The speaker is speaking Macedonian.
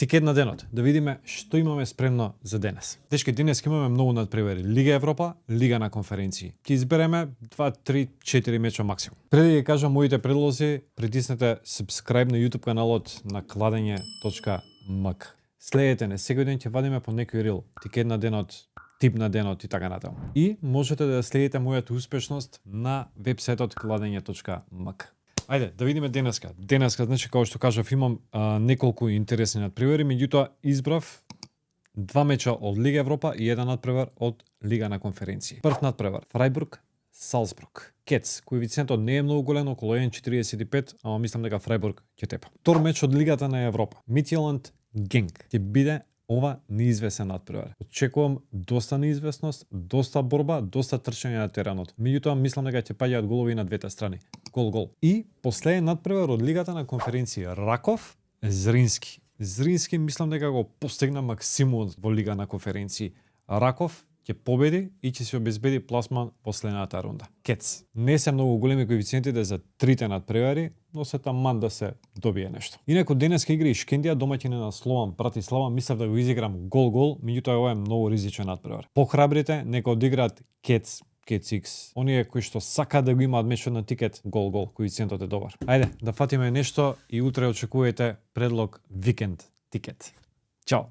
Тикет на денот, да видиме што имаме спремно за денес. Дечки, денес имаме многу надпревари. Лига Европа, Лига на конференции. Ќе избереме 2, 3, 4 меча максимум. Преди да ги кажам моите предлози, притиснете subscribe на YouTube каналот на kladenje.mk. Следете не, секој ден ќе вадиме по некој рил. Тикет на денот, тип на денот и така натаму. И можете да следите мојата успешност на вебсајтот kladenje.mk. Ајде, да видиме денеска. Денеска, значи, како што кажав, имам неколку интересни надпревари, меѓутоа избрав 2 меча од Лига Европа и еден надпревар од Лига на конференции. Прв надпревар, Фрајбург, Салцбург. Кец, коефициентот не е многу голем, околу 1,45, ама мислам дека Фрајбург ќе тепа. Втор меч од Лигата на Европа, Мидтјеланд, Генк. Ќе биде ова неизвестен надпревар. Очекувам доста неизвестност, доста борба, доста трчање на теренот. Меѓутоа мислам дека ќе паѓаат голови на двете страни. Гол. И последен надпревар од Лигата на конференција, Раков, Зрински. Зрински мислам дека го постигна максимумот во Лига на конференции. Раков ќе победи и ќе се обезбеди пласман во следната рунда. Кец. Не се многу големи коефициентите за трите надпревари, но се таман да се добие нешто. Инаку денеска игри Шкендија домаќини на Слован Братислава, мислев да го изиграм гол, меѓутоа ова е многу ризичен надпревар. Похрабрите нека одиграат Кец X. Оние кои што сака да го имаат мечот на тикет, гол, коефициентот е добар. Ајде, да фатиме нешто и утре очекувајте предлог викенд тикет. Чао!